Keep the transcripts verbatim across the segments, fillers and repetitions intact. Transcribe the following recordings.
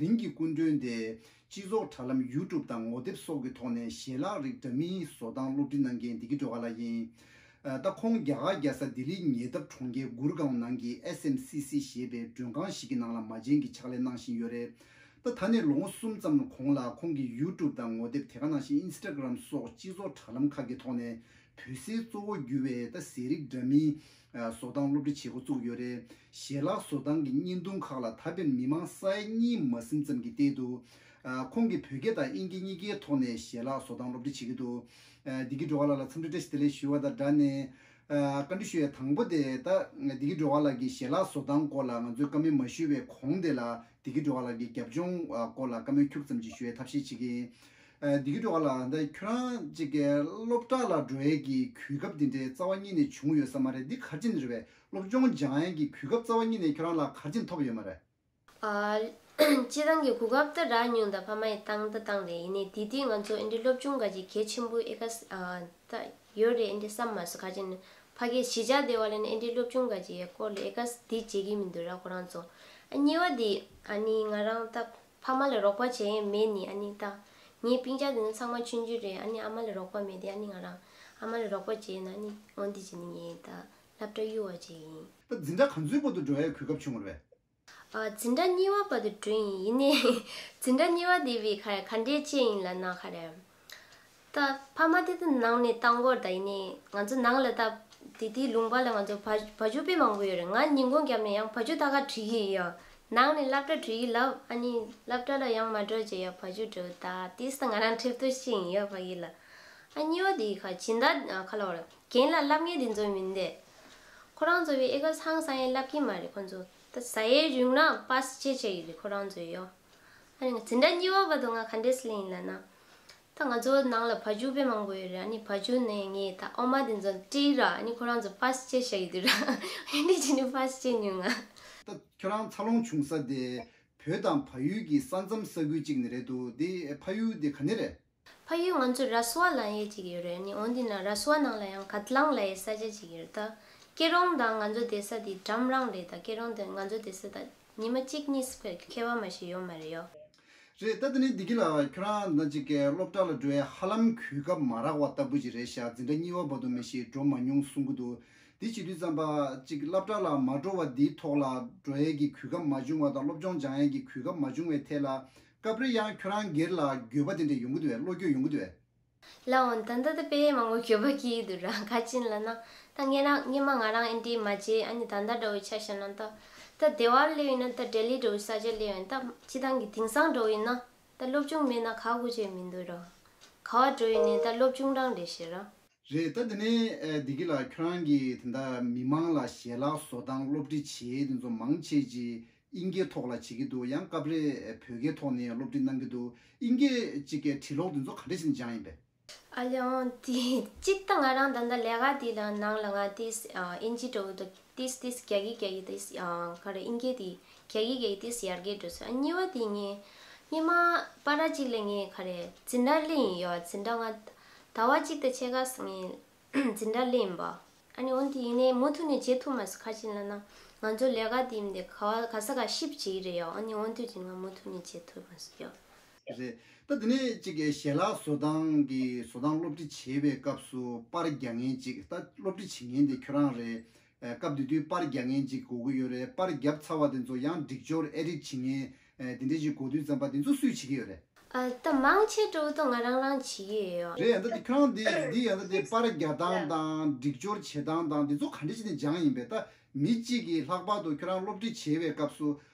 དེང་གི་སྐུ་མགྲོན་དེ་སྤྱི་ཚོགས་དྲ་ལམ་YouTube་དང་ངོ་དེབ་སོགས་ཀྱི་ཐོག་ནས་ཞལ་ལག་རིགས་འདྲ་མིན་བཟོ་སྟངས་སློབ་ཁྲིད་གནང་མཁན་བདེ་སྐྱིད་སྒྲོལ་དཀར་ལགས་ཡིན། ད་ཁོང་རྒྱ་གར་རྒྱལ་ས་ལྡི་ལི་ཉེ་འདབས་གྲོང་ཁྱེར་གུར་གའོན་ནང་གི་SMCC་ཞེས་པའི་མགྲོན་ཁང་ཞིག་གི་ནང་ལ་མ་བྱན་གྱི་ཕྱག་ལས་གནང་བཞིན་ཡོད་རེད། ད་ད་ནས་ལོ་ངོ་གསུམ་ཙམ་གོང་ལ་ཁོང་གིས་YouTube་དང་ངོ་དེབ་དེ་ག་ནང་བཞིན་Instagram་སོགས་སྤྱི་ཚོགས་དྲ་ལམ་ཁག་གི་ཐོག་ནས་བོད་ཟས་གཙོ་བོ་གྱུར་བའི་ད་ཟས་རིགས་འདྲ་མིན་བཟོ་སྟངས་སློབ་ཁྲིད་བྱེད་འགོ་བཙུགས་ཡོད་རེད། ཞལ་ལག་བཟོ་སྟངས་ཀྱི་བརྙན་ཐུང་ཁག་ལ་ད་ཕན་མི་མང་ས་ཡ་གཉིས་མ་ཟིན་ཙམ་གྱི་སྟེང་དུ། ཁོང་གིས་བོད་སྐད་དང་དབྱིན་སྐད་གཉིས་ཀའི་ཐོག་ནས་ཞལ་ལག་བཟོ་སྟངས་སློབ་ཁྲིད་བྱེད་ཀྱི་འདུག་བདེ་སྐྱིད་སྒྲོལ་དཀར་ལགས་ལ་འཚམས་འདྲི་བཀྲ་ཤིས་བདེ་ལེགས་ཞུ་བ་དང་སྦྲགས་ནས། བཀའ་འདྲི་ཞུ་ཡས་དང་པོ་དེ་ད་བདེ་སྐྱིད་སྒྲོལ་དཀར་ལགས་ཀྱིས་ཞལ་ལག་བཟོ་སྟངས་སྐོར་ལ་ང་ཚོས་བཀའ་མོལ་མ་ཞུས་པའི་གོང་དེ་ལ་བདེ་སྐྱིད་སྒྲོལ་དཀར་ལགས་ཀྱི་རྒྱབ་ལྗོངས་སྐོར་ལ་བཀའ་མོལ་ཁྱུག་ཙམ་ཅིག་ཞུ་ཡས་ཐབས་ཤེས་བྱེད་ཀྱི་ཡིན། བདེ་སྐྱིད་སྒྲོལ་དཀར་ལགས་ད་ཁྱོད་རང་ཅིག་གི་སློབ་གྲྭ་ལ་འགྲོ་ཡས་ཀྱི་གོ་སྐབས་འདི་འདྲའི་རྩ་བ་ཉིད་ནས་བྱུང་ཡོད་ས་མ་རེད། འདི་ག་རེ་བྱས་ནས་རེད་པས། སློབ་སྦྱོང་སྦྱང་ཡས་ཀྱི་གོ་སྐབས་རྩ་བ་ཉིད་ནས་ཁྱོད་རང་ལ་ག་རེ་བྱས་ནས་ཐོབ་ཡོད་མ་རེད། ཨ། སྤྱིར་བཏང་གི་གོ་སྐབས་དེ་རག་མྱོང་། ད་ཕ་མ་ཡིས་བཏང་ད་བཏང་རེད། ཡིན་ནའི་དེ་དུས་ང་ཚོ་ཨེ་འདྲའི་སློབ་སྦྱོང་ག་ཅིག་གལ་ཆེན་པོ་ཨེ་ག་ཨ་ད་ཡོད་རེད་ཨེ་འདྲའི་བསམ་མ་སོང་། ག་ཅིག་ནི་ཕ་གིའི་གཞིས་ཆགས་དེ་བ་ལ་ནི་ཨེ་འདྲའི་སློབ་སྦྱོང་ག་ཅིག་ཡ་སྐོར་ལ་ཨེ་ག་དེ་བྱེད་ཀྱི་མི་འདུག་ར་ཁོ་རང་ཚོ། ཨ་གཉིས་པ་དེ་ཨ་ནི་ང་རང་ད་ཕ་མ་ལ་རོགས་པ་བྱེད་ཡས་མེད་ནི། ཨ་ནི་ད་ངའི་སྤུན་ཀྱག་དེ་ཚོ་ཚང་མ་ཆུང་ཆུང་རེད། ཨ་ནི་ཨ་མ་ལ་རོགས་པ་མེད་དེ། ཨ་ནི་ང་རང་ཨ་མ་ལ་རོགས་པ་བྱེད་ན་ཨ་ནི་འོན་ཏེ་བྱེད་ནི་ངས་ད་སློབ་གྲྭ་གཡུག་པ་བྱེད་ཡིན། ད་འཛིན་གྲྭ་ག་ཚོད་བར་དུ་འགྲོ་ཡའི་གོ་སྐབས་བྱུང་བ་རེད། ཨ། འཛིན་གྲྭ་གཉིས་པ་བར་དུ་འགྲོ་ཡིན། ཡིན་ནའི་འཛིན་གྲྭ་གཉིས་པ་དེ་བས་ག་རེ་ག་འདྲས་བྱས་ཡིན་ལབ་ན་ག་རེ། ད་ཕ་མ་དེ་ད་ནང་ནས་བཏང་གི་ཡོད་རེད། ད་ཡིན་ནའི་ང་ཚོ་ནང་ལ་ད་དེ་དུས་ལུང་པ་ལ་ང་ཚོ་བ་བ་ཕྱུགས་དཔེ་མང་པོ་ཡོད་རེད། ང་ཉིན་གུང་རྒྱབ་ནས་ཡང་བ་ཕྱུགས་ལྟ་ག་འགྲོ་གི་ཡོད། ནང་ནས་སློབ་གྲྭ་འགྲོ་གི་ལབ། ཨ་ནི་སློབ་གྲྭ་ལ་ཡང་མ་འགྲོ་བྱས་ཡ་བ་ཕྱུགས་འགྲོ། ད་དེས་ད་ང་རང་ཁྲེལ་ཏོ་ཤི་ཡིན་ཡ་ཕ་གི་ལ། ཨ་གཉིས་པ་དེ་ག་སྦྱིན་བདག་ཁ་ལ་བར། རྒན་ལགས་སློབ་མཁན་དེ་ཚོ་མིན་ཏེ། ཁོ་རང་ཚོ་བས་ཨེ་ག་ཧང་སང་ཡས་སློབ་ཀྱི་མ་རེད། ཁོ་ཚོ་ད་ཟ་ཡས་རིང་ན་པཱས་ཅིག་བྱེད་ཀྱི་རེད། ཁོ་རང་ཚོ་ཡོ། ཨ་ནི་ང་འཛིན་གྲྭ་གཉིས་པ་བར་དུ་ང་ག་འདྲས་སླེབས་ཡིན་ལབ་ན། ད་ང་ཚོ་ནང་ལ་བ་ཕྱུགས་དཔེ་མང་པོ་ཡོད་རེད། ཨ་ནི་བ་ཕྱུགས་ནས་ངས་ད་འོ་མ་དེ་ཚོ་སྤྲད་ར། ཨ་ནི་ཁོ་རང་ཚོ་པཱས་ཅིག་བྱེད་ཀྱི་འདུག་ར། ཨ་ནི་བྱས་ནས་པཱས་བྱེད་མྱོང་ང་། ད་ཁྱོད་རང་འཚར་ལོངས་བྱུང་ས་དེ་བོད་དང་བལ་ཡུལ་གྱི་ས་མཚམས་ས་ཁུལ་གཅིག་ནས་རེད་འདུག་དེ་ཕ་ཡུལ་དེ་ག་ནས་རེད། ཕ་ཡུལ་ང་ཚོ་ར་སུ་ཝ་ལབ་ཡས་ཅིག་ཡོད་རེད། ནི་འོན་ཏེ་ན་ར་སུ་ཝ་ནང་ལ་ཡང་གད་ལང་ལབ་ཡས་ས་ཆ་ཅིག་ཡོད་རེད། ད་སྐྱིད་རོང་དང་ང་ཚོ་བསྡད་ས་དེ་འགྲམ་རང་རེད། ད་སྐྱིད་རོང་དང་ང་ཚོ་བསྡད་ས་ད་ཉི་མ་གཅིག་གཉིས་ཁྱད་པར་མ་ཞིག་ཡོད་མ་རེད་ཡོ། རེད། ད་དེ་ནས་བདེ་སྐྱིད་ལགས་ཁྱོད་རང་ན་ཅིག་གི་སློབ་གྲྭ་ལ་འགྲོ་ཡས་ཧ་ལམ་གོ་སྐབས་མ་རག་པ་ལྟ་བུ་ཅིག་རེད་ཤག་འཛིན་གྲྭ་གཉིས་པ་བར་དུ་མ་ཞིག་འགྲོ་མ་མྱོང་གསུང་གི་འདུག་དེ་བྱེད་དུས་ཙམ་པ་ཅིག་སློབ་གྲྭ་ལ་མ་འགྲོ་བ་འདིའི་ཐོག་ལ་འགྲོ་ཡས་ཀྱི་གོ་སྐབས་མ་བྱུང་བ་དང་སློབ་སྦྱོང་སྦྱང་ཡས་ཀྱི་གོ་སྐབས་མ་བྱུང་བའི་ཐད་ལ། སྐབས་རེ་ཡང་ཁྱོད་རང་སྒེར་ལ་འགྱོད་པ་དེ་འདྲ་ཡོང་གི་འདུག་བས། བློ་འགྱོད་ཡོང་གི་འདུག་བས། ལགས་འོང་། ད་ལྟ་ད་དཔེ་མང་པོ་འགྱོད་པ་སྐྱེ་གི་འདུག་ར། ག་ཅི་ལབ་ན། ད་སྔོན་ན་སྔོན་མ་ང་རང་ཨེ་འདྲས་མ་བྱས། ཨ་ནི་ད་ལྟ་འདྲ་བོ་ཆ་བཞག་ན་ད། ད་སྡེ་བ་སླེབས་ཡིན་ན་ད་ལྡི་ལི་འདྲ་བོ་ས་ཆ་སླེབས་ཡིན་ད། སྤྱིར་བཏང་གི་དེང་སང་འདྲ་བོ་ཡིན་ན་ད་སློབ་སྦྱོང་མེད་ན་ག་དགོས་ཆེད་མི་འདུག་ར། ག་བ་འགྲོ་ཡིན་ནའི་ད་སློབ་སྦྱོང་རང་རེད་ཤག་ར། རེད། ད་དེ་ནས་ཨ་བདེ་སྐྱིད་ལགས་ཁྱོད་རང་གིས་དེ་འདྲ་མི་མང་ལ་ཞལ་ལག་བཟོ་སྟངས་སློབ་ཁྲིད་བྱེད་དེ་ཚོ་མང་ཆེ་ཅིག་དབྱིན་སྐད་ཐོག་ལ་བྱེད་ཀྱི་འདུག་ཡང་སྐབས་རེ་བོད་སྐད་ཐོག་ནས་སློབ་ཁྲིད་གནང་གི་འདུག་དབྱིན་སྐད་ཅིག་གི་བྲིས་ཀློག་དེ་ཚོ་ག་འདྲ་བྱས་ནས་སྦྱངས་ཡིན་པས། ཨ་ལེ་འོང་། དེ་གཅིག་ད་ང་རང་ད་ལྟ་ལས་ཀ་དེ་ལ་ནང་ལ་ང་དེ་ཨ་ཨིན་ཇི་འདྲ་བོ་དང་ཏིས་ཏིས་རྒྱག་གི་རྒྱག་གི་ཏིས་ཨ་ག་རེ་ཨིན་སྐད་དེ་རྒྱག་གི་རྒྱག་གི་ཏིས་ཡར་རྒྱས་འགྲོ་སོང་། ཨ་གཉིས་པ་དེ་ངས་སྔོན་མ་པ་ར་གཅིག་ལ་ངས་ག་རེ་འཛིན་གྲྭ་སླེབས་ཡིན་ཡོད། འཛིན་གྲྭ་ང་ཟླ་བ་གཅིག་དང་ཕྱེད་ཀ་ངས་འཛིན་གྲྭ་སླེབས་ཡིན་པ། ཨ་ནི་འོན་ཏེ་ཡིན་ནའི་མུ་མཐུད་ནས་བྱེད་ཐུབ་མ་སོང་། ག་ཅི་ལབ་ན་ང་ཚོ་ལས་ཀ་དེ་ཡིན་དེ་ག་བ་ག་ས་ག་ཤིབ་བྱེད་ཀྱི་རེད་ཡོད། ཨ་ནི་འོན་ཏེ་ཅིག་ང་མུ་མཐུད་ནས་བྱེད་ཐུབ་མ་སོང་ཡོད། རེད། ད་དེ་ནས་ཅིག་གི་ཞལ་ལག་བཟོ་སྟངས་ཀྱི་བཟོ་སྟངས་སློབ་ཁྲིད་བྱེད་པའི་སྐབས་སུ་པར་རྒྱག་མཁན་ཅིག་ད་སློབ་ཁྲིད་བྱེད་མཁན་དེ་ཁྱོད་རང་རེད། ཨ་སྐབས་དེ་དུས་པར་རྒྱག་མཁན་ཅིག་དགོས་ཀྱི་ཡོད་རེད། པར་བརྒྱབ་ཚར་བ་དེ་ཚོ་ཡང་སྒྲིག་སྦྱོར་ཨེ་ཌིཊ་བྱེད་མཁན་ཨ་དེ་འདྲ་ཅིག་དགོས་དུས་ཙམ་པ་དེ་ཚོ་སུས་བྱེད་ཀྱི་ཡོད་རེད། ཨ་ད་མང་ཆེ་འགྲོ་ད་ང་རང་རང་བྱེད་ཀྱི་ཡོད། རེད། ཡང་ད་དེ་ཁྱོད་རང་འདི་འདི་ཡང་ད་དེ་པར་རྒྱག་སྟངས་དང་སྒྲིག་སྦྱོར་བྱེད་སྟངས་དང་དེ་ཚོ་ག་འདྲ་བྱས་ནས་སྦྱངས་ཡིན་པས། ད་མི་གཅིག་གིས་ལྷག་པར་དུ་ཁྱོད་རང་སློབ་ཁྲིད་བྱེད་པའི་སྐབས་སུ་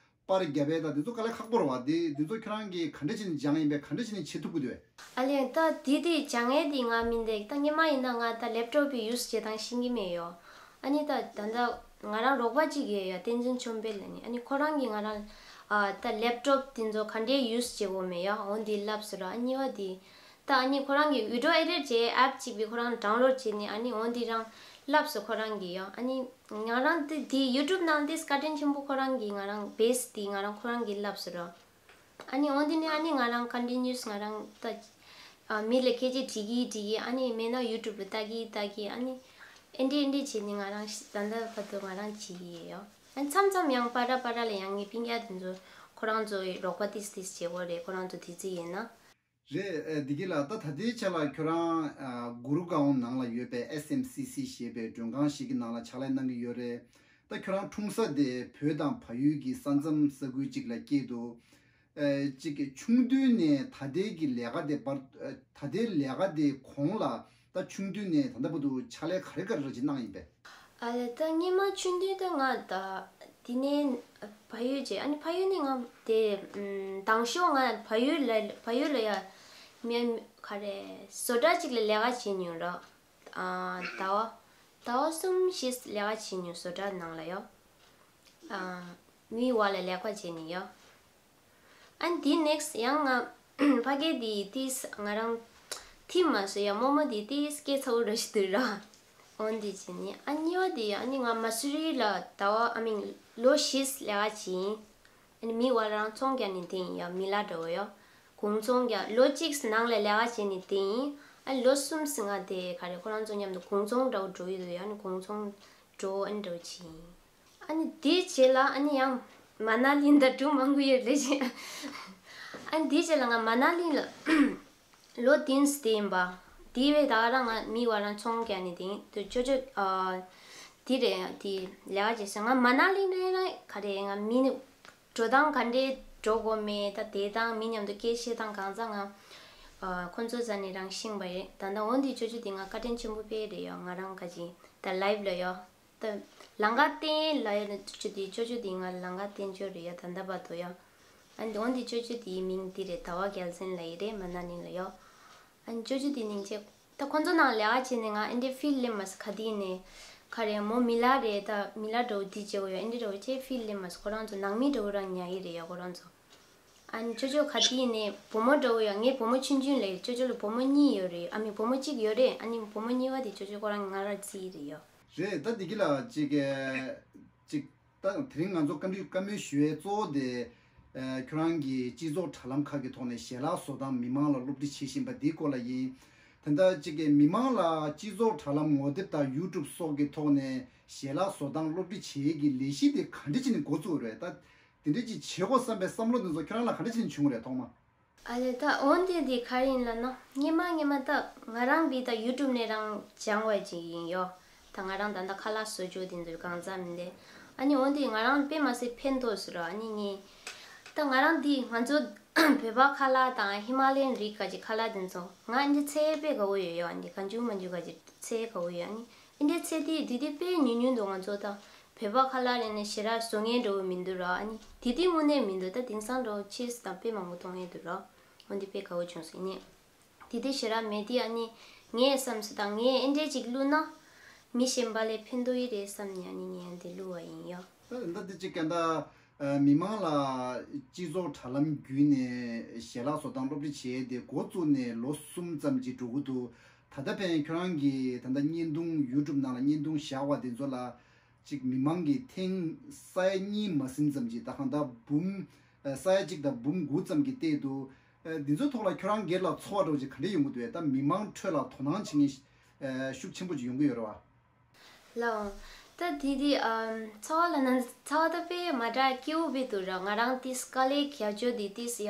པར་རྒྱབ་པའི་ད་དེ་ཚོ་དཀའ་ལས་ཁག་པོ་རེད་བ། དེ་དེ་ཚོ་ཁྱོད་རང་གིས་ག་འདྲ་བྱས་ནས་སྦྱངས་ཡིན་པས། ག་འདྲ་བྱས་ནས་བྱེད་ཐུབ་ཀྱི་འདུག་བས། ཨ་ལས་ད་དེ་དེ་སྦྱང་ཡས་དེ་ང་མིན་དེ་ད་སྔོན་མ་ཡིན་ན་ང་ད་ལེབ་ཊོབ་པི་ཡུ་སི་བྱེད་སྟངས་ཤེས་ཀྱི་མེད་ཡོད། ཨ་ནི་ད་ད་ད་ང་རང་རོགས་པ་གཅིག་ཡོད་ཡ། བསྟན་འཛིན་ཆོས་འཕེལ་ལབ་ནི། ཨ་ནི་ཁོ་རང་གིས་ང་རང་ཨ་ད་ལེབ་ཊོབ་དེ་ཚོ་ག་འདྲའི་ཡུ་སི་བྱེད་དགོས་མེད་ཡ། འོ་འདི་བསླབས་སོང་ར། ཨ་གཉིས་པ་དེ་ད་ཨ་ནི་ཁོ་རང་གིས་བི་ཌི་ཡོ་ཨེ་ཌིཊ་བྱེད་ཨེབ་གཅིག་པའི་ཁོ་རང་ཌའུན་ལོཌ་བྱས་ནི། ཨ་ནི་འོ་འདི་རང་བསླབས་སོང་ཁོ་རང་གིས་ཡ། ཨ་ནི་ང་རང་དེ་དེ་ཡུ་ཊུབ་ནང་དེ་བཀའ་དྲིན་ཆེན་པོ་ཁོ་རང་གིས་ང་རང་བེ་སི་དེ་ང་རང་ཁོ་རང་གིས་བསླབས་སོང་ར། ཨ་ནི་འོ་འདི་ནི་ཨ་ནི་ང་རང་ཀོན་ཊི་ནིའུ་སི་ང་རང་ད་ཨ་མི་ལ་སྐད་ཆ་དྲི་གི་དྲི་གི། ཨ་ནི་མེད་ན་ཡུ་ཊུབ་ལ་ལྟ་གི་ལྟ་གི། ཨ་ནི་ཨེ་འདྲས་ཨེ་འདྲས་བྱས་ནི་ང་རང་ད་ལྟ་བར་དུ་ང་རང་བྱེད་ཀྱི་ཡོད། ཨ་མཚམས་མཚམས་ཡང་པ་ར་པ་ར་ལ་ཡང་ངའི་སྤུན་ཀྱག་དེ་ཚོ་ ཁོ་རང་ཚོའི་རོགས་པ་ཏིས་ཏིས་བྱེད་དགོས་རེད། ཁོ་རང་ཚོ་དེ་རྩིས་ཡིན་ན། རེད། ཨ། བདེ་སྐྱིད་ལགས། ད་ད་ལྟའི་ཆ་ལ་ཁྱོད་རང་ཨ་གུ་རུ་གའོན་ནང་ལ་ཡོད་པའི་ཨེས་ཨེམ་སི་སི་ཞེས་པའི་མགྲོན་ཁང་ཞིག་གི་ནང་ལ་ཕྱག་ལས་གནང་གི་ཡོད་རེད། ད་ཁྱོད་རང་འཁྲུངས་ས་དེ་བོད་དང་བལ་ཡུལ་གྱི་ས་མཚམས་ས་ཁུལ་ཅིག་ལ་སྐྱེས་འདུག་ཨ། ཅིག་གི་ཆུང་དུས་ནས་ད་ལྟའི་གི་ལས་ཀ་དེ་བར། ཨ། ད་ལྟའི་ལས་ཀ་དེ་གོང་ལ་ད་ཆུང་དུས་ནས་ད་ལྟ་བར་དུ་ཕྱག་ལས་ག་རེ་ག་རེ་ཅིག་གནང་ཡིན་པས། ཨ་ལས། ད་སྔོན་མ་ཆུང་དུས་ད་ང་ད་དེ་ནས་བལ་ཡུལ་བྱས། ཨ་ནི་བལ་ཡུལ་ནས་ང་དེ་ཨམ་དང་ཤོག་ང་བལ་ཡུལ་ལ་བལ་ཡུལ་ལ་ཡ་མི་ག་རེ་བཟོ་གྲྭ་ཅིག་ལ་ལས་ཀ་བྱེད་མྱོང་ར། ཨ། ཟླ་བ་ཟླ་བ་གསུམ་བཞི་ལས་ཀ་བྱེད་མྱོང་བཟོ་གྲྭ་ནང་ལ་ཡོ། ཨ། མི་བ་ལ་ལས་ཀ་བྱེད་ནི་ཡོ། ཨ་ནི་དེ་ནེག་སི་ཡང་ང་ཕ་གི་དེ་ཏིས་ང་རང་ཐིམ་མ་སོ་ཡ་རྨོ་མོ་དེ་ཏིས་སྐད་ཚ་བོ་ར་ཞིག་འདུག་ར། འོན་ཏེ་བྱེད་ནི། ཨ་གཉིས་པ་དེ་ཨ་ནི་ང་མ་སུ་རི་ལ་ཟླ་བ་ཨ་མིན་ལོ་བཞི་ལས་ཀ་བྱེད་ཡིན། ཨ་ནི་མི་བ་རང་ཚོང་རྒྱག་ནི་དེ་ཡིན་ཡ། མི་ལ་འདྲ་བོ་ཡ། གུང་ཚོང་རྒྱག་ལོ་གཅིག་ནང་ལ་ལས་ཀ་བྱེད་ནི་དེ་ཡིན། ཨ་ལོ་གསུམ་སི་ང་དེ་ག་རེ་ཁོ་རང་ཚོ་མཉམ་དུ་གུང་ཚོང་འདྲ་བོ་འགྲོ་ཡི་འདུག་ཡ། ཨ་ནི་གུང་ཚོང་འགྲོ་ཨ་ནི་འདྲ་བོ་བྱེད་ཡིན། ཨ་ནི་དེའི་རྗེས་ལ་ཨ་ནི་ཡང་མ་ན་ལི་ད་འགྲོ་མང་པོ་ཡོད་རེད་ཅེ། ཨ་ནི་དེའི་རྗེས་ལ་ང་མ་ན་ལི་ལ་ལོ་བདུན་བསྡད་ཡིན་པ། དེའི་བས་ད་ག་རང་ང་མི་བ་རང་ཚོང་རྒྱག་ནི་དེ་ཡིན་དུ་ཅོ་ཅོ། ཨ། དེ་རེད། དེ་ལས་ཀ་བྱེད་ས་ང་མ་ན་ལི་ནས་ན་ག་རེ་ང་མི་ནི་འགྲོ་སྟངས་ག་འདྲས་འགྲོ་དགོས་མེད། ད་དེ་དང་མི་མཉམ་དུ་སྐད་བཤད་སྟངས་གང་ཟག་ང་ཨ་ཁོང་ཚོ་ཟ་ནས་རང་ཤེས་པ་རེད། ད་ད་འོན་ཏེ་ཅོ་ཅོ་དེ་ང་བཀའ་དྲིན་ཆེན་པོ་དཔེ་རེད་ཡོ། ང་རང་ག་ཅིག་ད་ལའིབ་ལ་ཡོ། ད་ལམ་ཁ་བསྟན་ལ་ཡོད་ན་ཅོ་ཅོ་དེ་ཅོ་ཅོ་དེ་ང་ལམ་ཁ་བསྟན་ཅོ་རེད་ཡ། ད་ལྟ་བར་དུ་ཡ། ཨ་ནི་འོན་ཏེ་ཅོ་ཅོ་དེའི་མིང་དེ་རེད། ཟླ་བ་རྒྱལ་མཚན་ལ་ཡི་རེད། མ་ན་ནིང་ལ་ཡོ། ཨ་ནི་ཅོ་ཅོ་དེ་ནིང་ཅེ་ད་ཁོང་ཚོ་ནང་ལས་ཀ་བྱས་ནས་ང་ཨེ་འདྲའི་ཕིལ་ལེ་མ་སི་ཁ་དེ་ནས་ག་རེ་མོ་མི་ལ་རེད། ད་མི་ལ་འདྲ་བོ་དེ་བྱེད་གོ་ཡོ། ཨེ་འདྲའི་འདྲ་བོ་ཅེ་ཕིལ་ལེ་མ་སི་ཁོ་རང་ཚོ་ནང་མི་འདྲ་བོ་རང་ཉར་ཡི་རེད་ཡ་ཁོ་རང་ཚོ། ཨ་ནི་ཅོ་ཅོ་ག་དེ་ནས་བུ་མོ་འདྲ་བོ་ཡ། ངའི་བུ་མོ་ཆུང་ཆུང་ལས་ཅོ་ཅོ་ལ་བུ་མོ་གཉིས་ཡོད་རེད། ཨ་མི་བུ་མོ་གཅིག་ཡོད་རེད། ཨ་ནི་བུ་མོ་གཉིས་པ་དེ་ཅོ་ཅོ་ཁོ་རང་ང་ར་རྩིས་རེད་ཡོ། རེད། ད་བདེ་སྐྱིད་ལགས་ཅིག་གི་ཅིག་ད་དེ་རིང་ང་ཚོ་བཀའ་འདྲི་བཀའ་མོལ་ཞུ་ཡའི་གཙོ་བོ་དེ་ཨ་ཁྱོད་རང་གིས་སྤྱི་ཚོགས་དྲ་ལམ་ཁག་གི་ཐོག་ནས་ཞལ་ལག་བཟོ་སྟངས་མི་མང་ལ་སློབ་ཁྲིད་བྱེད་བཞིན་པ་འདིའི་སྐོར་ལ་ཡིན། ད་ལྟ་ཅིག་གི་མི་མང་ལ་སྤྱི་ཚོགས་དྲ་ལམ་ངོ་དེབ་དང་ཡུ་ཊུབ་སོགས་ཀྱི་ཐོག་ནས་ཞལ་ལག་བཟོ་སྟངས་སློབ་ཁྲིད་བྱེད་ཡས་ཀྱི་ལས་གཞི་དེ་ག་འདྲ་བྱས་ནས་འགོ་བཙུགས་རེད། ད་དེ་འདྲ་ཅིག་བྱེད་དགོས་བསམ་པའི་བསམ་བློ་དེ་ཚོ་ཁྱོད་རང་ལ་ག་འདྲ་བྱས་ནས་བྱུང་རེད་ཐོག་མ། ཨ་ལས། ད་འོན་ཏེ་འདི་ག་རེ་ཡིན་ལབ་ན། སྔོན་མ་སྔོན་མ་ད་ང་རང་འདི་ད་ཡུ་ཊུབ་ནས་རང་སྦྱངས་པ་ཅིག་ཡིན་ཡོ། ད་ང་རང་ད་ལྟ་ཁ་ལག་བཟོ་རྒྱུ་དེ་ཚོ་གང་ཙམ་མིན་ཏེ། ཨ་ནི་འོན་ཏེ་ང་རང་དཔེ་མ་སྲིད་ཕན་ཐོགས་སུ་ར། ཨ་ནི་ངས་ད་ང་རང་འདི་ང་ཚོ་བོད་པ་ཁ་ལག་དང་ཧི་མ་ལ་ཡན་རིགས་ཁ་ཅིག་ཁ་ལག་དེ་ཚོ་ང་འདི་ཚད་དཔེ་དགའ་བོ་ཡོད་ཡོ། ཨ་ནི་གང་བྱུང་མང་བྱུང་ཁ་ཅིག་ཚད་དགའ་བོ་ཡོད། ཨ་ནི་འདི་འདྲའི་ཚད་དེ་དེ་དེ་དཔེ་ཉུང་ཉུང་འདུག་ང་ཚོ་ད་བོད་པ་ཁ་ལག་ལས་ནས་ཞེ་དྲག་བཟོ་མཁན་འགྲོ་བོ་མི་འདུག་ར། ཨ་ནི་དེ་དེ་དངོས་གནས་མི་འདུག་ད་དེང་སང་འགྲོ་ཆེས་དང་དཔེ་མང་པོ་མཐོང་ཡས་འདུག་ར། འོན་ཏེ་དཔེ་དགའ་བོ་བྱུང་སོང་ནས། དེ་དེ་ཞེ་དྲག་མེད་དེ། ཨ་ནི་ངས་བསམ་སོང་ད་ངས་ཨེ་འདྲས་ཅིག་བླུགས་ན་མི་གཞན་པ་ལས་ཕན་ཐོགས་ཡི་རེད་བསམ་ནས་ཨ་ནི་ངས་ཨ་འདི་བླུགས་པ་ཡིན་ཡོ། ད་འདི་ཅིག་ག་འདྲ། ཨ། མི་མང་ལ་སྤྱི་ཚོགས་དྲ་ལམ་བརྒྱུད་ནས་ཞལ་ལག་བཟོ་སྟངས་སློབ་ཁྲིད་བྱས་ཏེ་འགོ་བཙུགས་ནས་ལོ་གསུམ་ཙམ་ཅིག་འགྲོ་གི་འདུག་ད་ལྟ་ཕན་ཁྱོད་རང་གིས་ད་ལྟ་བརྙན་ཐུང་ཡུ་ཊུབ་ནང་ལ་བརྙན་ཐུང་བཞག་པ་དེ་ཚོ་ལ་ཅིག་མི་མང་གིས་ཐེངས་ས་ཡ་གཉིས་མ་ཟིན་ཙམ་ཅིག་ད་གང་ལྟར་འབུམ་ས་ཡ་གཅིག་དང་འབུམ་དགུ་ཙམ་གྱིས་བལྟས་འདུག་ཨ། འདི་ཚོའི་ཐོག་ལ་ཁྱོད་རང་སྒེར་ལ་ཚོར་བ་འདྲ་བོ་ཅིག་ག་འདྲ་ཡོང་གི་འདུག་ད་མི་མང་ཁྲོད་ལ་དོ་སྣང་བྱེད་མཁན་ཤུགས་ཆེན་པོ་ཅིག་ཡོང་གི་ཡོད་རེད་བ། ལགས་འོང་། ད་དེ་དེ་ཨམ་ཚོར་བ་ལབ་ན་ཚོར་བ་ད་དཔེ་མ་འདྲ་སྐྱིད་པོ་དཔེ་འདུག་ར། ང་རང་དེ་དཀའ་ལས་རྒྱག་རྒྱུ་དེ་དེ་ཡ་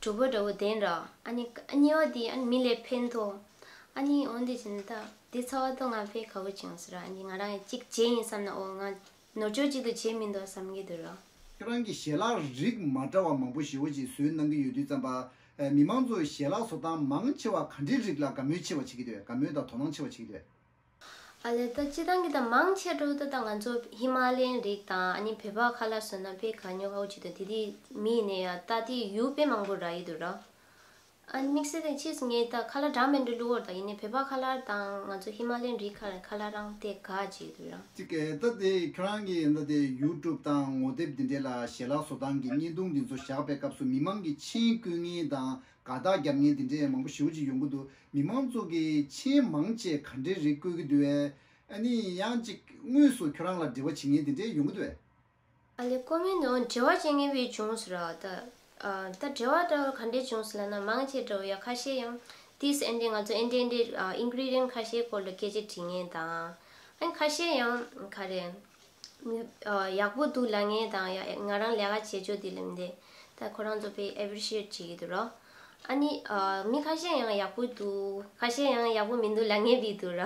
གྲུབ་པ་འདྲ་བོ་ལྡན་ར། ཨ་ནི་གཉིས་པ་དེ་ཨ་ནི་མི་ལས་ཕན་ཐོགས། ཨ་ནི་འོན་ཏེ་བྱས་ན་ད་དེ་ཚོར་བ་ད་ང་དཔེ་དགའ་བོ་བྱུང་སོང་ར། ཨ་ནི་ང་རང་ཡང་གཅིག་བྱས་ཡིན་བསམ་ན་ཨོ་ང་ནོར་འཆུག་གཅིག་ཏུ་བྱས་མི་འདུག་བསམ་གྱི་འདུག་ར། ཁྱོད་རང་གི་ཞལ་ལག་རིགས་མ་འདྲ་བ་མང་པོ་ཞེ་པོ་ཅིག་བཟོས་གནང་གི་ཡོད་དུས་ཙམ་པ། ཨ། མི་མང་ཚོས་ཞལ་ལག་བཟོ་སྟངས་མང་ཆེ་བ་ག་འདྲའི་རིགས་ལ་དགའ་མོས་ཆེ་བ་བྱེད་ཀྱི་འདུག་དགའ་མོས་དང་དོ་སྣང་ཆེ་བ་བྱེད་ཀྱི་འདུག་ཨ་ལས། ད་སྤྱིར་བཏང་གི་ད་མང་ཆེ་འགྲོ་ད་ད་ང་ཚོ་ཧི་མ་ལ་ཡན་རིགས་དང་ཨ་ནི་བོད་པ་ཁ་ལག་བཟོས་ན་དཔེ་དགའ་ཉོ་ཁག་པོ་ཅིག་འདུག་དེ་དེ་མི་ཡིན་ནའི་ཡ་ད་དེ་ཡུལ་དཔེ་མང་པོ་རག་གི་འདུག་ར། ཨ་ནི་དམིགས་བསལ་དེ་ཕྱིས་སུ་ངས་ད་ཁ་ལག་འདྲ་མི་འདྲ་བླུགས་པ་རེད་ད། ཡིན་ནའི་བོད་པ་ཁ་ལག་དང་ང་ཚོ་ཧི་མ་ལ་ཡན་རིགས་ཁ་ཁ་ལག་རང་དེ་དགའ་བྱེད་དུས་རང་། ཅིག་གི་ད་དེ་ཁྱོད་རང་གིས་ད་དེ་ཡུ་ཊུབ་དང་ངོ་དེབ་འདི་འདྲས་ལ་ཞལ་ལག་བཟོ་སྟངས་ཀྱི་བརྙན་ཐུང་འདི་ཚོ་བཞག་པའི་སྐབས་སུ་མི་མང་གིས་མཆན་བཀོད་མཁན་དང་དགའ་རྟགས་རྒྱབ་མཁན་འདི་འདྲས་མང་པོ་ཞེ་པོ་ཅིག་ཡོང་གི་འདུག་མི་མང་ཚོ་གིས་མཆན་མང་ཆེ་ག་འདྲའི་རིགས་བཀོད་ཀྱི་འདུག་བས། ཨ་ནི་ཡང་ཅིག་དངོས་སུ་ཁྱོད་རང་ལ་འབྲེལ་བ་བྱེད་མཁན་འདི་འདྲས་ཡོང་གི་འདུག་བས། ཨ་ལས། ཀོ་མེན་ནང་འབྲེལ་བ་བྱེད་མཁན་བས་བྱུང་སོང་ར། ད་ཨ་ད་འབྲེལ་བ་འདྲ་བོ་ག་འདྲས་བྱུང་སོང་ལབ་ན་མང་ཆེ་འདྲ་བོ་ཡ་ཁ་ཤས་ཡང་དེས་ཨེ་འདྲས་ང་ཚོ་ཨེ་འདྲས་ཨེ་འདྲས་ཨ་ཨིན་གི་རི་ཌི་ཡན་ཁ་ཤས་སྐོར་ལ་སྐད་ཆ་དྲི་མཁན་དང་། ཨ་ནི་ཁ་ཤས་ཡང་ག་རེ་ཨ་ཡག་པོ་འདུག་ལབ་མཁན་དང་ཡ་ང་རང་ལས་ཀ་བྱེད་ཕྱོགས་དེ་ལ་མི་འདི་ ད་ཁོ་རང་ཚོ་དཔེ་ཨེ་པི་རི་ཤི་ཨེཊ་བྱེད་ཀྱི་འདུག་ར། ཨ་ནི་ཨ་མི་ཁ་ཤས་ཡང་ཡག་པོ་འདུག་ཁ་ཤས་ཡང་ཡག་པོ་མི་འདུག་ལབ་མཁན་བི་འདུག་ར།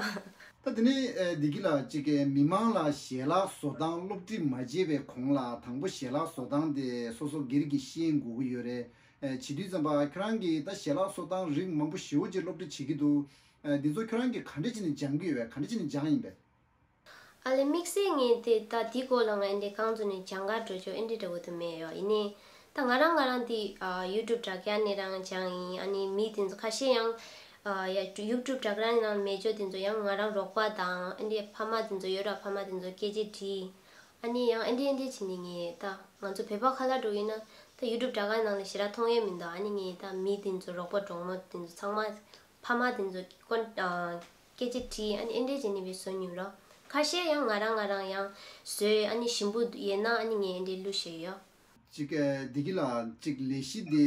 ད་དེ་ནས་ཨ་བདེ་སྐྱིད་ལགས་ཅིག་གིས་མི་མང་ལ་ཞལ་ལག་བཟོ་སྟངས་སློབ་ཁྲིད་མ་བྱས་པའི་གོང་ལ་དང་པོ་ཞལ་ལག་བཟོ་སྟངས་དེ་སོ་སོ་སྒེར་གྱིས་ཤེས་དགོས་ཀྱི་ཡོད་རེད། ཨ་བྱེད་དུས་ཙམ་པ་ཁྱོད་རང་གིས་ད་ཞལ་ལག་བཟོ་སྟངས་རིགས་མང་པོ་ཞེ་པོ་ཅིག་སློབ་ཁྲིད་བྱེད་ཀྱི་འདུག་ཨ་འདི་ཚོ་ཁྱོད་རང་གིས་ག་འདྲ་བྱས་ནས་སྦྱང་གི་ཡོད་པས། ག་འདྲ་བྱས་ནས་སྦྱངས་ཡིན་པས། ཨ་ལས་དམིགས་བསལ་ངས་དེ་ད་དེའི་སྐོར་ལ་ང་འདི་གང་ཚོ་ནས་སྦྱང་ག་འགྲོ་ཆོག་ཨེ་འདྲ་འདྲ་བོ་དུ་མེད་ཡོ། ཡིན་ནའི་ད་ང་རང་ང་རང་དེ་ཨ་ཡུ་ཊུབ་དྲ་རྒྱ་ནས་རང་སྦྱངས་ཡིན། ཨ་ནི་མི་དེ་ཚོ་ཁ་ཤས་ཡང་ཨ་ཡ་ཡུ་ཊུབ་དྲ་རྒྱ་ནང་མེད་ཆོག་དེ་ཚོ་ཡང་ང་རང་རོགས་པ་དང་ཨེ་འདྲ་ཕ་མ་དེ་ཚོ་ཡོད་ར། ཕ་མ་དེ་ཚོ་སྐད་ཆ་དྲིས། ཨ་ནི་ཡང་ཨེ་འདྲ་ཨེ་འདྲ་བྱས་ནས་ངས་ད་ང་ཚོ་བོད་པ་ཁ་ལག་འགྲོ་ཡིན་ན་ད་ཡུ་ཊུབ་དྲ་རྒྱ་ནང་ལ་ཞེ་དྲག་མཐོང་ཡས་མི་འདུག་ཨ་ནི་ངས་ད་མི་དེ་ཚོ་རོགས་པ་གྲོགས་མོ་དེ་ཚོ་ཚང་མ་ཕ་མ་དེ་ཚོ་ཀོན་ཨ་སྐད་ཆ་དྲིས། ཨ་ནི་ཨེ་འདྲས་བྱས་ནས་བཟོ་མྱོང་རོགས། ཁ་ཤས་ཡང་ང་རང་ང་རང་ཡང་བཟོས། ཨ་ནི་ཞིམ་པོ་ཡོད་ན་ཨ་ནི་ངས་ཨེ་འདྲས་བླུགས་བཞག་ཡོད། ཅིག་ཨ་བདེ་སྐྱིད་ལགས་ཅིག་ལས་གཞི་དེ་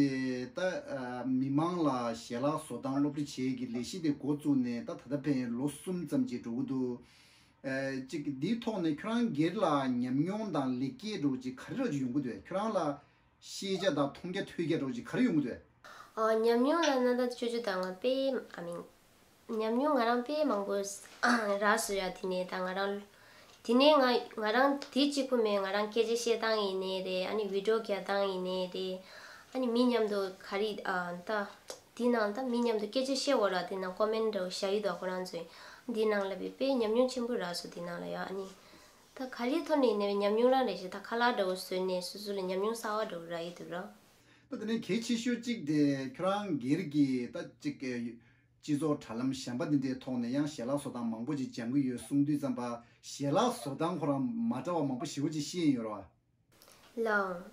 ད་ཨ་མི་མང་ལ་ཞལ་ལག་བཟོ་སྟངས་སློབ་ཁྲིད་བྱེད་ཀྱི་ལས་གཞི་དེ་འགོ་བཙུགས་ནས་ད་ད་ལྟ་ཕན་ལོ་གསུམ་ཙམ་ཅིག་འགྲོ་གི་འདུག་ཨ་ཅིག་འདིའི་ཐོག་ནས་ཁྱོད་རང་སྒེར་ལ་ཉམས་མྱོང་དང་ལེགས་སྐྱེས་འདྲ་བོ་ཅིག་ག་རེ་འདྲ་བོ་ཅིག་ཡོང་གི་འདུག་ཁྱོད་རང་ལ་ཤེས་བྱ་དང་མཐོང་རྒྱ་ཐོས་རྒྱ་འདྲ་བོ་ཅིག་ག་རེ་ཡོང་གི་འདུག་ཨ་ཉམས་མྱོང་ལ་ན་ད་ཅོ་ཅོ་དང་ང་དཔེ་ཨ་མིན། ཉམས་མྱོང་ང་རང་དཔེ་མང་པོ་རག་སོང་ཡ། དེ་ནས་ད་ང་རང་དེ་ནས་ང་ང་རང་དེ་གཅིག་པུ་མེད། ང་རང་སྐད་ཆ་བཤད་སྟངས་ཡིན་ནའི་རེད། ཨ་ནི་བི་ཌི་ཡོ་རྒྱག་སྟངས་ཡིན་ནའི་རེད། ཨ་ནི་མི་མཉམ་དུ་ག་རེ་ཨ་ད་དེ་ནང་ད་མི་མཉམ་དུ་སྐད་ཆ་བཤད་འོ་ར། དེ་ནང་ཀོ་མེན་ཊི་འདྲ་བོ་བཞག་ཡོད་དོ་ཁོ་རང་ཚོས། དེ་ནང་ལ་བི་དཔེ་ཉམས་མྱོང་ཆེན་པོ་རག་སོང་དེ་ནང་ལ་ཡ། ཨ་ནི་ད་ག་རེའི་ཐོག་ནས་ཡིན་ནའི་ཉམས་མྱོང་རང་རེད་ཤག་ད་ཁ་ལག་འདྲ་བོ་བཟོས་ནས་སོ་སོ་ལ་ཉམས་མྱོང་གསར་བ་འདྲ་བོ་རག་ཡོད་དོ་ར། ད་དེ་ནས་གལ་ཆེ་ཤོས་གཅིག་དེ་ཁྱོད་རང་སྒེར་གྱི་ད་ཅིག་སྤྱི་ཚོགས་དྲ་ལམ་གཞན་པ་འདི་འདྲའི་ཐོག་ནས་ཡང་ཞལ་ལག་བཟོ་སྟངས་མང་པོ་ཅིག་སྦྱང་གི་ཡོད་གསུངས་དུས་ཙམ་པ། ཞལ་ལག་བཟོ་སྟངས་ཁོ་རང་མ་འདྲ་བ་མང་པོ་ཞེ་པོ་ཅིག་ཤེས་ཡོད་རེད་བ། ལགས།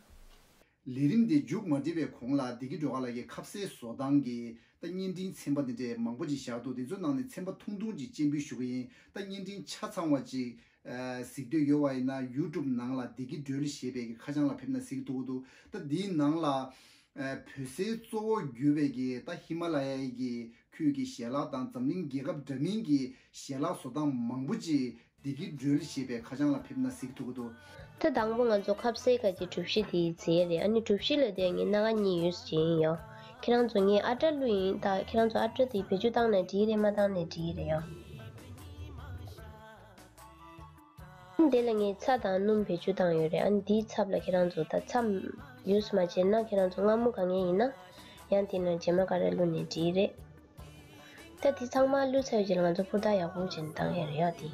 ལས་རིམ་འདི་མཇུག་མ་སྒྲིལ་བའི་གོང་ལ་བདེ་སྐྱིད་སྒྲོལ་དཀར་ལགས་ཀྱིས་ཁ་ཟས་བཟོ་སྟངས་ཀྱི་ད་བརྙན་འཕྲིན་ཚན་པ་འདི་འདྲའི་མང་པོ་ཅིག་བཞག་འདུག་དེ་ཚོའི་ནང་ནས་ཚན་པ་ཐུང་ཐུང་ཅིག་སྤྱན་འབུལ་ཞུ་གི་ཡིན། ད་བརྙན་འཕྲིན་ཆ་ཚང་བ་ཅིག་གཟིགས་འདོད་ཡོད་པ་ཡིན་ན་ཡུ་ཊུབ་ནང་ལ་བདེ་སྐྱིད་སྒྲོལ་ཞེས་པའི་གི་ཁ་བྱང་ལ་ཕེབས་ན་གཟིགས་ཐུབ་ཀྱི་འདུག་ད་འདིའི་ནང་ལ་བོད་ཟས་གཙོ་བོ་གྱུར་པའི་གི་ད་ཧི་མ་ལ་ཡའི་གི་ཁུལ་གྱི་ཞལ་ལག་དང་འཛམ་གླིང་རྒྱལ་ཁབ་འདྲ་མིན་གྱི་ཞལ་ལག་བཟོ་སྟངས་མང་པོ་ཅིག་བདེ་སྐྱིད་སྒྲོལ་ཞེས་པའི་ཁ་བྱང་ལ་ཕེབས་ན་གཟིགས་ཐུབ་ཀྱི་འདུག་ད་དང་པོ་ང་ཚོ་ཁ་ཟས་ག་གི་གྲུ་བཞི་དེ་བརྫིས་རེད། ཨ་ནི་གྲུ་བཞི་ལ་དེ་ངས་སྣ་ཁ་གཉིས་ཡོད་ཟེར་ཡིན་ཡོ། ཁྱེད་རང་ཚོ་ངས་ཨ་ཊ་བླུགས་ཡིན། ད་ཁྱེད་རང་ཚོ་ཨ་ཊ་དེ་བེད་སྤྱོད་བཏང་ནས་འགྲིག་རེད། མ་བཏང་ནས་འགྲིག་རེད་ཡོ། ཨ་ནི་དེ་ལ་ངས་ཚྭ་དང་སྣུམ་བེད་སྤྱོད་བཏང་ཡོད་རེད། ཨ་ནི་དེའི་ཚབ་ལ་ཁྱེད་རང་ཚོ་ད་ཚྭ་ཡོད་མ་བྱས་ན་ཁྱེད་རང་ཚོ་མངར་མོ་ག་ངེས་ཡིན་ན་ཡང་དེ་ནང་རྗེས་མ་ག་རེ་བླུགས་ནས་འགྲིག་རེད། ད་འདི་ཚང་མ་བླུགས་ཚར་བའི་རྗེས་ལ་ང་ཚོ་ཕུར་ཐག་ཡག་པོ་བྱས་ནས་བཏང་ཡ་རེད་ཡ་འདི།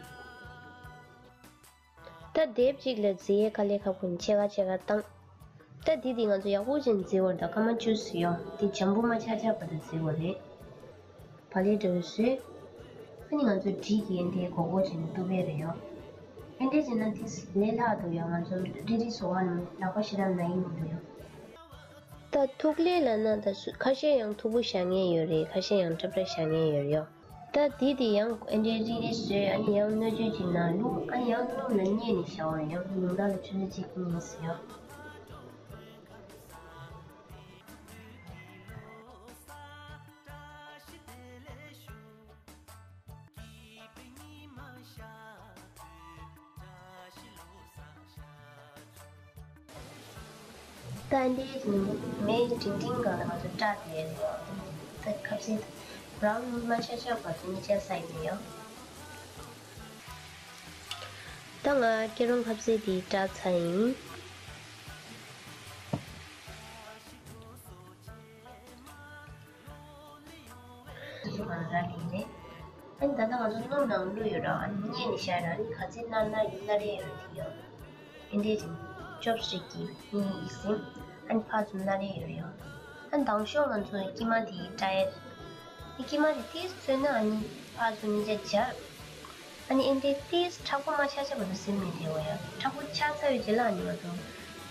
ད་དེབ་གཅིག་ལ་རྫི་ཡས་དཀའ་ལས་ཁག་པོ་ཡིན། ཕྱེད་ཀ་ཕྱེད་ཀ་བཏང་། ད་འདི་འདི་ང་ཚོ་ཡག་པོ་བྱས་ནས་རྫི་བར་ད་སྐར་མ་བཅུ་ཙམ་ཡོང་། འདི་འཇམ་པོ་མ་ཆགས་ཆགས་བར་དུ་རྫི་བ་རེད། བག་ལེབ་འདྲ་བོ་བཟོས། ཨ་ནི་ང་ཚོ་འབྲས་ཀྱི་ཨེ་འདྲའི་སྒོར་སྒོར་བྱས་ནས་གཏུབ་ཡས་རེད་ཡོ། ཨེ་འདྲས་བྱས་ན་དེ་ལས་སླ་འདུག་ཡ། ང་ཚོ་རིལ་རིལ་བཟོ་བ་ནི་ལག་པ་ཞེ་དྲག་ན་ཡི་མི་འདུག་ཡ། ད་ཐུག་ལེ་ལབ་ན་ད་སུ་ཁ་ཤས་ཡང་མཐུག་པོ་བཞག་མཁན་ཡོད་རེད། ཁ་ཤས་ཡང་འཁྲབ་འཁྲབ་བཞག་མཁན་ཡོད་རེད་ཡ། ད་དེ་དེ་ཡང་ཨེ་འདྲའི་རིལ་རིལ་བཟོས། ཨ་ནི་ཡང་སྣོད་བཅུད་ཅིག་ནང་བླུགས། ཨ་ནི་ཡང་སྣུམ་ལ་མཉེད་ནས་བཞག་པ་རེད་ཡ། ཉུང་མཐའ་ལ་ཆུ་ཚོད་གཅིག་གཉིས་ཟེར་ཡ། ད་འདི་མེ་འབྲིང་འབྲིང་སྒང་ལ་ང་ཚོ་སྐྲ་དེ་ད་ཁ་ཟས་བྷ་རའུན་མ་ཆགས་ཆགས་བར་དུ་ནི་བཅད་ས་ཡིན་ཡོ། ད་ང་སྐྱེ་རོང་ཁ་ཟས་དེ་སྐྲ་ཚ་ཡིན། ང་ར་ལི་རེད། ཨ་ནི་ད་ལྟ་ང་ཚོ་སྣུམ་ནང་བླུགས་ཡོད་ར། ཨ་ནི་མཉེད་ནས་བཞག་ར། ཨ་ནི་ག་ཚད་ནར་ནར་ཡིན་ན་རེ་ཡོད་དེ་ཡོད། ཨེ་འདྲས་ཅིག་ཅོབ་སི་ཊིག་གིས་མཉེད་ཡིན་ཟིན། ཨ་ནི་ཕར་ཚུར་ན་རེ་ཡོད་རེད་ཡོད། ཨ་ནི་དང་ཤོག་ང་ཚོ་སྐྱེས་མ་དེ་སྐྲ་ཡ། ཨ་ནི་སྐྱེས་མ་དེ་ཏིས་ཚོས་ན་ཨ་ནི་ཕར་ཚུར་གཉིས་ཆ་སྦྱར། ཨ་ནི་ཨེ་འདྲས་ཏིས་མཁྲེགས་པོ་མ་ཆགས་ཆགས་བར་དུ་ཟིན་མི་དེ་འོ་ཡ། མཁྲེགས་པོ་ཆགས་ཚར་བའི་རྗེས་ལ་ཨ་ནི་ང་ཚོ་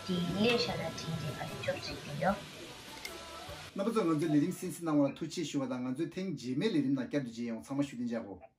དེ་ལས་བཞག་ན་དྲིན་དེ་ག་རེ་ཅོབ་སི་ཊིག་དེ་ཡོད། རྣམ་པ་ཚོས་ང་ཚོའི་ལས་རིམ་གསན་གཟིགས་གནང་བ་ལ་ཐུགས་རྗེ་ཆེ་ཞུ་བ་དང་། ང་ཚོའི་ཐེངས་རྗེས་མའི་ལས་རིམ་ནང་བསྐྱར་དུ་མཇལ་ཡོང་། ཚང་མ་བཞུགས་གདན་འཇགས་དགོས།